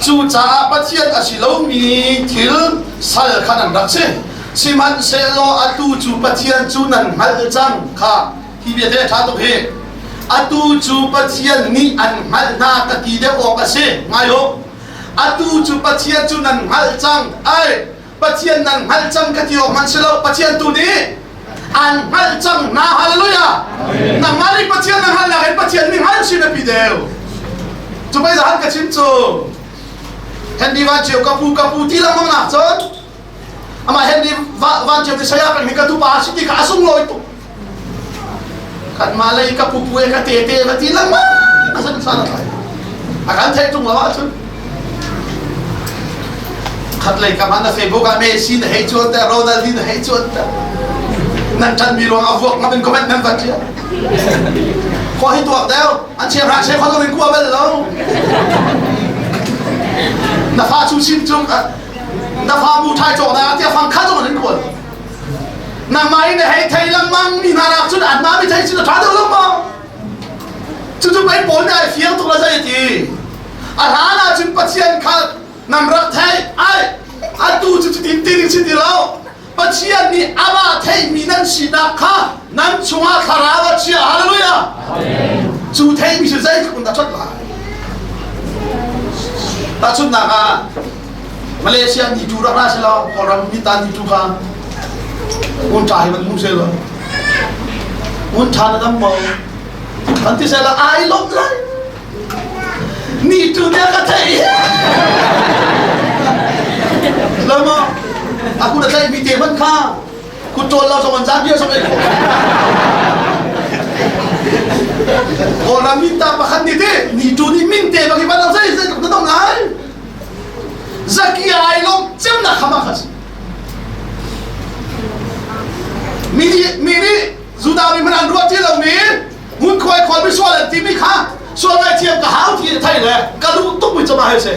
Cucaah Pathian a si lomi thil sal kha nan rak si. Sihmanhsehlaw atu cu Pathian cu nan hngalh cang kha hi bia te ṭha tuk hi. Atu cu Pathian nih an hngalh hna ka ti deuh awk a si. Ngai u. Atu cu Pathian cu nan hngalh cang. Ai, Pathian nan hngalh cang ka ti awk hmanh si lo. Pathian tu nih an hngalh cang hna. Hallelujah. Nangmah nih Pathian na hngalhnak in Pathian nih hngal sin a pi deuh. Cu pei zahan ka chim cu. Henry Van Cio ka pu ka pu ti lengmang nak cun amah Henry Van Cio ti saya kan hi ka tupa si ti kha a sunglawi tuk. Kanmah lei ka pupu e ka tete va ti lengmang a san san a tlai. A kan theih tung lo ahcun khat lei kam ah na Facebook ah Messi na hei cuan ter Ronaldo na hei cuan ter nan ṭan mi ruang a vuak ngam in comment nan va ṭial khua hi tuak deuh an chia hra che khua in kua bal lo na fa chu sim chung na fa mu thai cawk na tia fang kha zong an kual nangmah in hei thei lengmang mi hna nak cun anmah mi thei cun a ṭha deuh lo maw cucu pei paul nih ai fiang tuk la zei ti a hlan ah cun Pathian kha nan rak theih ai atu cu cutin ti ding si ti lo Pathian nih amah theihmi nan sinak kha nan chungah thlarau a chia hallelujah cu theihmi cu zeitluk in dah ṭhat lai tahchunhnak ah Malaysia ni tu rak ra se law Kawlram mi ta ni tu kha ngun ṭha hi van hmu se law ngun ṭha na dam maw kan ti se law ai lawm lai ni tu nih ka theih lo maw aku na tlaih mi te hmanh kha kut ṭawl lo zong an zan bia zong ei khawh Kawlram min ta pakhat nih ti ni tu nih min te bak hi van lo zei zei na dong lai Zaki ai lawm cemnak kha mah kha si. Mi nih mi nih Judah mi hmanh an ruah ti lomi ngunkhuai khawl mi sual an timi kha sual ngaithiam ka hau ti thei le ka duh tuk mi cama hei si.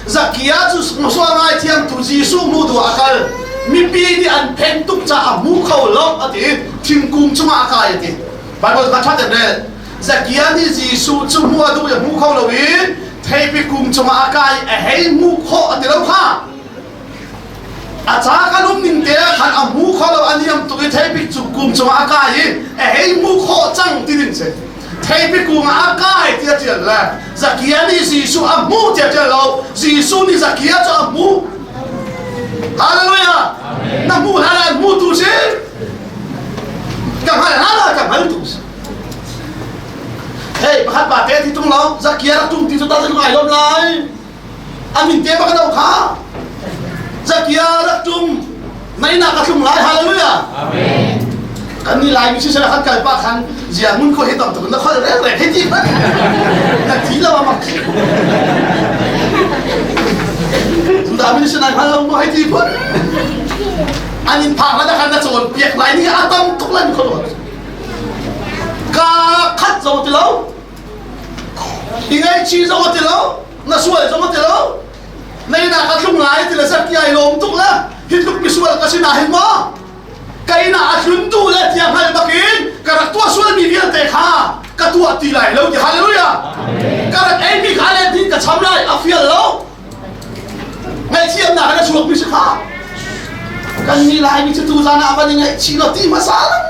Zakia cu sual ngaithiam tu Jesuh hmu duh a kal. Mipi nih an phen tuk caah a hmu kho lo a ti. Thingkung cungah a kai a ti. Bible kha ṭha ten rel. Zakia nih Jesuh cu hmuh a duh i a hmu kho lo i theipi kung cungah a kai a hei hmuh khawh a ti lo kha. A ca kan um ning te ah khan a hmu kho lo a niam tuk i theipi kung cungah a kai i a hei hmuh khawh cang ti ding si. Theipi kung ah a kai ti a ṭial le Zakia nih Jesuh a hmuh ti a ṭial lo. Jesuh nih Zakia cu a hmuh. Hallelujah! Na hmuh hlan ah hmutu si. Ka hngal hlan ah ka hngaltu si. Hei, pakhat pa te ti tung lo, Zakia rak tung ti cu ta ngai lom lai. A min te bak no kha. Zakia rak tum, nai na ka tlung lai, hallelujah. Amen. Kan ni lai mi si sala kan kal pa khan zia mun ko he tam tuk na khol rek rek he ti man. Na thi lo ma. Tu da mi si nai hal lo mo he ti phun. An in phak la khan na chawn piak lai ni a tam tuk lan khol. Ka khat zong ti lo i ngaihchih zong a ti lo na sual zong a ti lo na ka tlung lai ti le zat ai lawm tuk le hi tluk misual ka si na hin maw kai na a tlun tu le tia hngal bakin ka rak tuah sual mi vialte kha ka tuah ti lai lo ti hallelujah ka rak ei mi kha le din ka cham lai a fial lo Ngaihthiamnak in a chuakmi si kha. Kan nih Laimi cu tuzan ah van i ngaihchih law ti hmasa lang.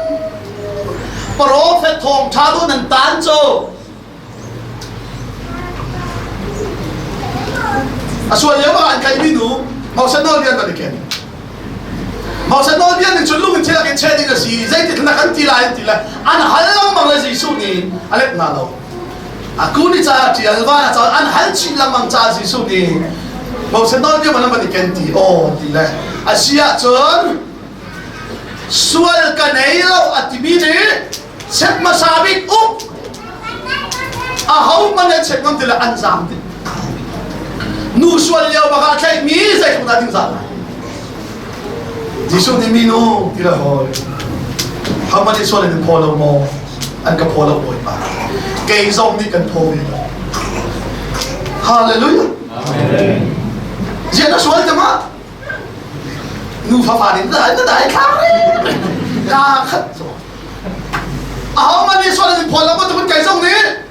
Prophet thawngṭha dawh nan tan cu. A sual lio ah an tlaihmi nu Moses nawlbia an i ken. Moses nawlbia ning cun lung in thil in cheh ding a si. Zeitik na kan ti lai an ti le an hal lengmang le Jesuh nih a let hna lo. Aku nih ca ṭial van a ca an hal chin lengmang ca Jesuh nih Moses nawlbia man van i ken ti aw ti le a si ahcun sual ka nei lo a timi nih chek hmasa bik uk a ho man an chek ngam ti le an zaam ti nu sual lio bak ah tlaihmi zeitluk dah ding zah lai Jesuh nih minu ti le hawi ho man nih sual in phaw lo maw an ka phaw lo bawipa kei zong nih kan phaw ve lo hallelujah zian na sual te ma nu fa fa nih na na dai thla ka khat zo aho man nih sual in phaw lo ma tu kei zong nih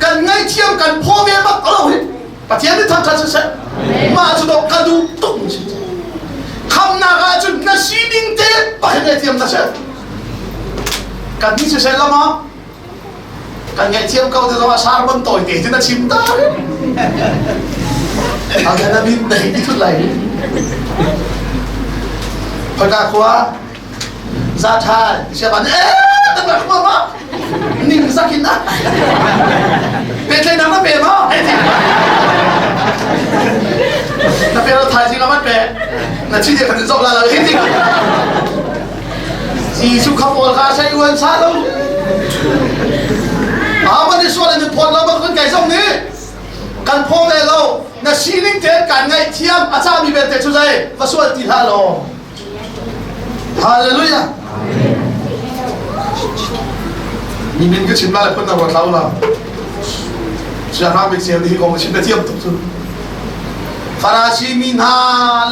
kan ngaihthiam kan phaw ve bak lo hi. Pathian nih thangṭhat siseh. Mah cu dawh ka duh tuk mi si. Khamnak ah cun na sining te pakhat ngaihthiam na si. Kan ni siseh lama kan ngaihthiam ko te zong ah sermon tawi te tin a chim ta. Aga na min dai ti thut lai. Khoi khua za tha siapa eh tan ba khua ma ning zakin na pe tlai nang na pe ma na pe lo thai jing amat pe na chi de khan zok la la hi ti Jesu kha pawl kha sai uan sa lo Aman ni sual ni phot lo ba kun kai zong ni kan pho ve lo na sining te kan ngai thiam a cha mi belte chu zai va sual ti hlah lo Hallelujah. Mi min ka chim lai phun na ruat hlah u la. Sianghrang bik siang hi kong chim na thiam tuk cu. Farasi mi hna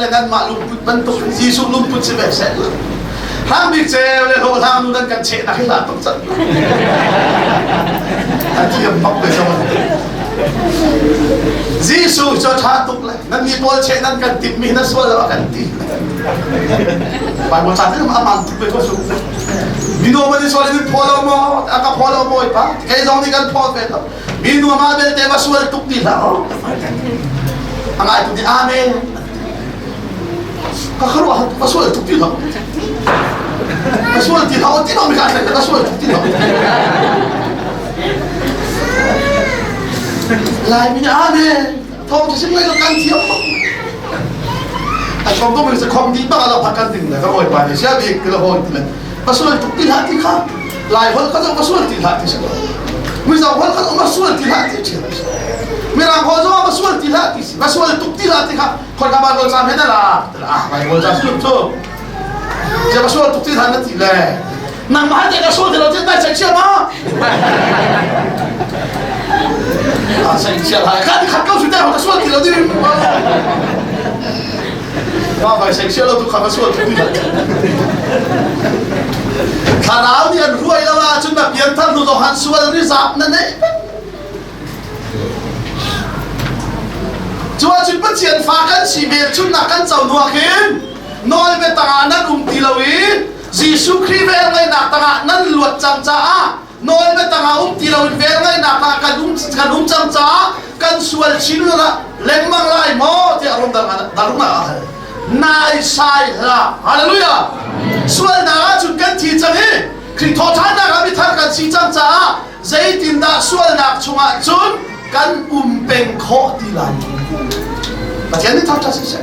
le nanmah lungput bantuk Jesuh lungput si ve seh. Hrang bik ceu le hlawhhlang nu nan kan cheh nak hi hlah tuk cang. A thiam bak ve cang. Jesuh cu ṭha tuk le nan mi pawl cheh nan kan timh mi na sual lo a kan ti. Bible ca te aman tuk ve ko su. Mino man sual in phaw lo maw a ka phaw lo maw pa kei zong nih kan phaw ve lo. Minu ama belte va sual tuk ti hlah o. A ngai tuk ti amen. Ka kharuah va sual tuk ti hlah. Va sual ti hlah ti lo mi ka ka sual tuk ti hlah. Lai mi amen. Thawng cu sim lai lo kan thiam bak. A chom to mi se khom di bak ala phakan ding le ka oi pa ni sia bik ti la hon ti le. Pasual tuk ti hlah ti kha. Lai hol kha zong pasual ti hlah ti si. Mizo hol kha zong pasual ti hlah ti si. Mirang hol zong pasual ti hlah ti si. Pasual tuk ti hlah ti kha. Khoi ka Bible cam he na la. Ah Bible cam su tu. Sia pasual tuk ti hlah na ti le. Nangmah te ka sual ti lo ti dai sai sia ma. Ah sai sia lai. Kha ti khat ko su te ho ka sual ti lo ti. Ma vai sai sia lo tu kha ka sual tuk ti lo. Thlarau nih an ruai lo ahcun na pianthar hnu zong han sual rizap na nei. Cu ahcun Pathian fa kan si velchunnak kan co hnu ah khin nawl biatak ah nan um ti lo i Jesuh Khrih velngeihnak tangah nan luat cang caah nawl biatak ah um ti loin velngeihnak ah kan um kan um cang caah kan sual chin lengmang lai maw tiah rom dang ah hal nai sai hlah hallelujah sualnak ah cun kan thi cang i Khrih thawhṭhannak ah mithar kan si cang caah zeitindah sualnak chungah cun kan um peng khawh ti lai Pathian nih thangṭhat siseh.